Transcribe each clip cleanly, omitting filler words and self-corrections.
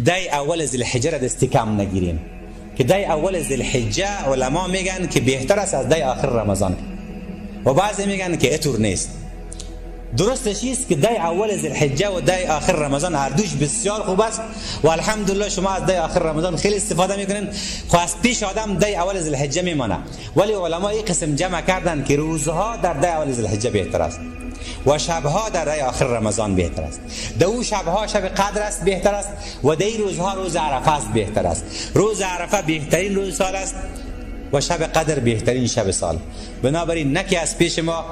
ده اول ذوالحجه را دست کم نگیریم که ده اول ذوالحجه علما میگن که بهتر است از ده آخر رمضان و بعضی میگن که اتور نیست. درستش است که ده اول ذوالحجه و ده آخر رمضان هر دوش بسیار خوب است و الحمدلله شما از ده آخر رمضان خیلی استفاده میکنین. خب از پیش آدم ده اول ذوالحجه میمانه، ولی علما این قسم جمع کردن که روزها در ده اول ذوالحجه بهتر است و شبها در ده آخر رمضان بهتر است. در او شبها شب قدر است بهتر است و در روزها روز عرفه است بهتر است. روز عرفه بهترین روز سال است و شب قدر بهترین شب سال. بنابراین نه که از پیش ما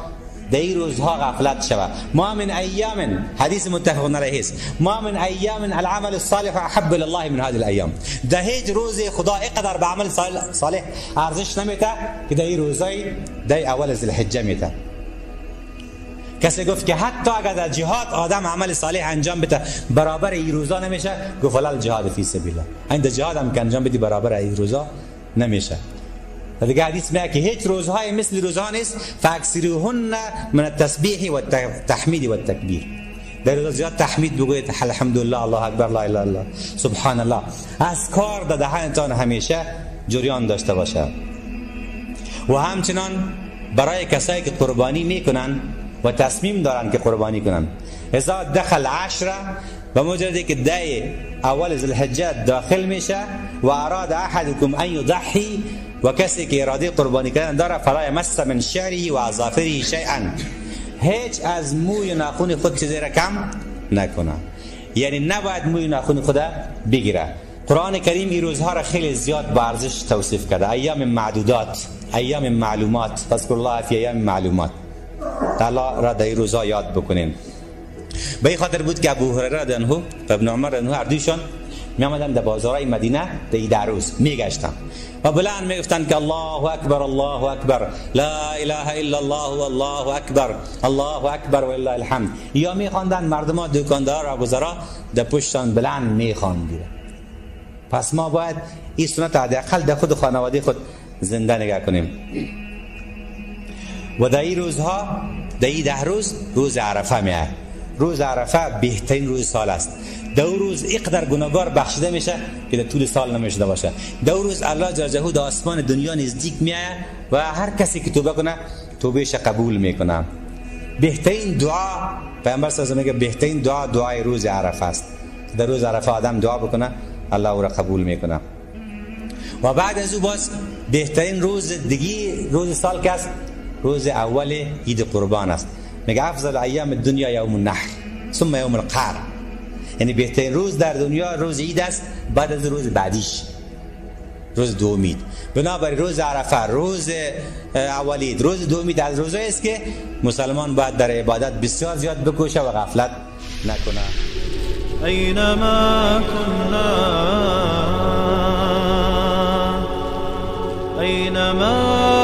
در این روزها غفلت شود. ما من ایام، حدیث متفق علیه است، ما من ایام العمل الصالح احب الى الله من هذه الايام. در هیچ روز خدا اقدر به عمل صالح ارزش نمیده که در این روزای در اول ذوالحجه میده. کسی گفت که حتی اگر در جهاد آدم عمل صالح انجام بده برابر این روزا نمیشه، گفت ولا الجهاد فی سبیل الله. این در جهاد هم که انجام بدی برابر این روزا نمیشه. دیگه حدیث میگه که هیچ روزهای مثل روزها نیست، فاکثروهن من التسبیح و التحمید و التکبیر. در روزا زیاد تحمید بگویید، الحمدلله، الله اکبر، لا اله الا الله، سبحان الله. از کار در دهنتان همیشه جریان داشته باشه. و همچنان برای کسایی که قربانی میکنن و تصمیم دارن که قربانی کنن، اذا دخل عشره، به مجردی که ده اول ذوالحجه داخل میشه و اراد احدکم ان یضحی، و کسی که اراده قربانی کردن داره، فلا یمس من شعره و اظافره شیئا، هیچ از موی ناخن خود چیزی را کم نکنه. یعنی نباید موی ناخن خود بگیره. قرآن کریم این روزها را خیلی زیاد با ارزش توصیف کرده. ایام معدودات، ایام معلومات، فاذکر الله فی ایام معلومات. الله را در این روزها یاد بکنین. به این خاطر بود که ابو هریره رضی الله عنه و ابن عمر رضی الله عنه هر دویشان می آمدن در بازارهای مدینه در این ده روز میگشتن و بلند میگفتن که الله اکبر، الله اکبر، لا اله الا الله والله اکبر، الله اکبر ولله الحمد. یا میخواندن مردم ها، دکاندار و گذرا در پشتان بلند میخواندن. پس ما باید این سنت حداقل در خود خانواده خود زنده نگه کنیم. و در این روزها، در این ده روز، روز عرفه میاد. روز عرفه بهترین روز سال است. در روز اقدر گناهگار بخشیده میشه که در طول سال نمیشده باشه. در روز الله جل جلاله در آسمان دنیا نزدیک میآید و هر کسی که توبه کنه توبهش قبول میکنه. بهترین دعا، پیامبر صلی الله علیه و میگه بهترین دعا دعای روز عرفه است. در روز عرفه آدم دعا بکنه الله او را قبول میکنه. و بعد از او باز بهترین روز دیگه روز سال که است، روز اول عید قربان است. میگه افضل ایام الدنیا یوم النحر ثم یوم القعر، یعنی بهترین روز در دنیا روز عید است، بعد از روز بعدیش روز دومید. بنابراین روز عرفه، روز اولید، روز دومید از روزایی است که مسلمان باید در عبادت بسیار زیاد بکوشه و غفلت نکنه. اینما كنا، اینما